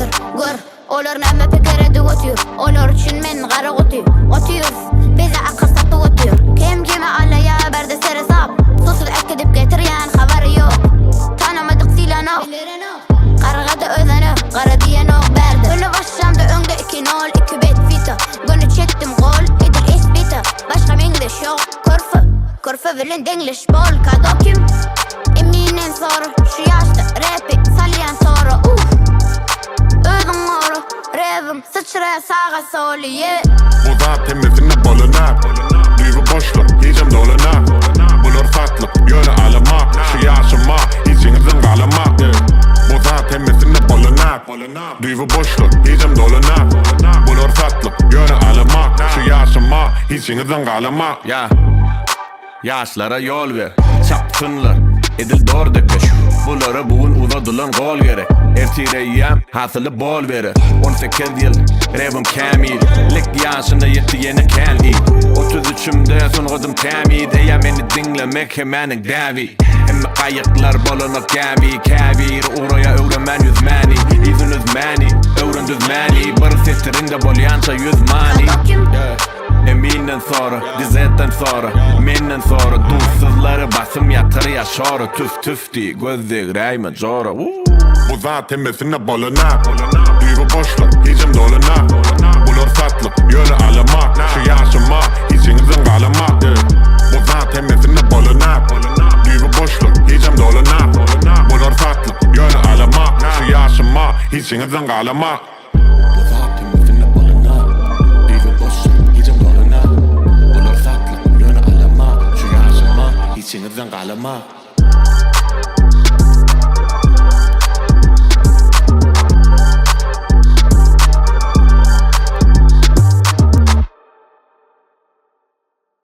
batyr. Gör, olar näme pikir edip otyr. Olar üçin men gara guty. Otyrys, bize akyl satyp otyr. Kim kimi alaýa bärde seresap. Susuz äkidip getirýän habary ýok. Tanamadyk sylanok. Gargada özene gara diýenok bärde. Güne başlamda öňde iki nol iki bet fita. Göni çekdim gol edil espita. Başga meňzeş ýok körfe. Körfe bilen deňleş bol kado kim? Eminden sora şu ýaşda repi salýan tora uh. Özüň gora rebim syçraýar saga soly yeah. Bu zat hemmesinde bolunak Düýbi boşluk hijem dolunak Bular satlyk ýöne alamak Şu ýaşyma hiçiňizden galamak Bu zat hemmesinde bolunak Düýbi boşluk hijem dolunak Bular satlyk ýöne alamak Şu ýaşyma hiçiňizden galamak. Ýa. Ýaşlara ýol ber, çapsynlar, edil dor depe. Bulara bu gün uzadylan gol gerek. Ertir eýýäm hasyly bol berer. 18 ýyl, rebim kämil. Lik ýaşyna ýetdi ýene kän il. 33-ümde sungatym tämiz. Eýýäm meni diňlemek hemmäniň däbi. Hemme gaýyklar bolanok gämi. Käbiri ugraýar öwrenmän ýüzmäni. Yzyn üzmäni, öwren düzmäni. Bir setiriňde bolýança ýüz many. Eminden sora, Dizetden sora, menden sora Duzsuzlary basym ýatyrýa şora Tüf tüf diý, göz degräýme jora Wuu. Bu zat hemmesinde bolunak Düýbi boşluk, hijem dolunak Bular satlyk, ýöne alamak Şu ýaşyma, hiçiňizden galamak Bu zat hemmesinde bolunak Düýbi boşluk, hijem dolunak Bular satlyk, ýöne alamak Şu ýaşyma, hiçiňizden galamak. Bu zat hemmesinde bolana, Düýbi boş, hijem dolana. Bular satlyk, ýöne alama, Şu ýaşyma, hiçiňizden galama.